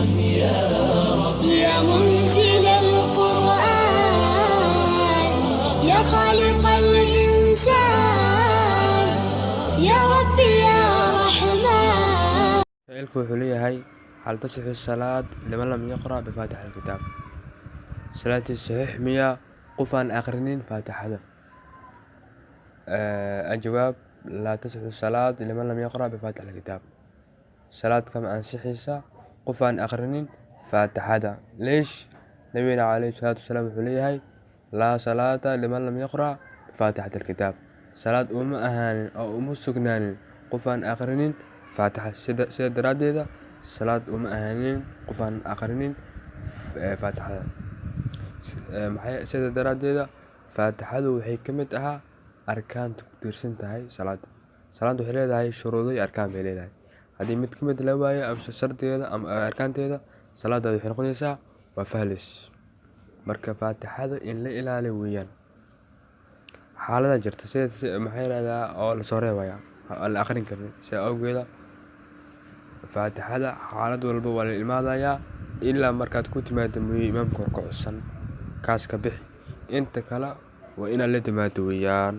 يا رب. يا منزل القرآن، يا خالق الإنسان، يا رب يا رحمن. Saa'ilku wuxuu leeyahay: هل تصح الصلاة لمن لم يقرأ بفاتحة الكتاب? Salaadii saxiix miyaa qof aan aqrinin Faatixada? الجواب: لا تصح الصلاة لمن لم يقرأ بفاتحة الكتاب. Salaad kama ansixaysa qof aan aqrinin Faatixada. ليش? Nabigena عليه الصلاة والسلام wuxuu leeyahay: لا صلاة لمن لم يقرأ بفاتحة الكتاب. Salaad uma ahaanin oo uma sugnaanin qof aan aqrinin Faatixa. Sida daraaddeeda salaad uma ahaanin qof aan aqrinin Faatixada. Maxay sida daraaddeeda Faatixadu waxay ka mid ahaa arkaanta ku tiirsan tahay salaada. Salaada waxay leedahay shuruudo iyo arkaan bay leedahay. Haddii mid ka mid la waayo ama shardigeeda ama arkaanteeda, salaadaada waxay noqonaysaa waa faalis. Marka Faatixada in la ilaaliyo weeyaan. Xaalada jirta sida, maxay yirahdaa, oo lasoo reebaya aan la aqrin karin. Sida awgeeda Faatixada xaalad walba waa la imaadayaa, ilaa markaad ku timaado mooye imaamka rukuucsan, kaas ka bixi. Inta kale waa inaad la timaado weeyaan.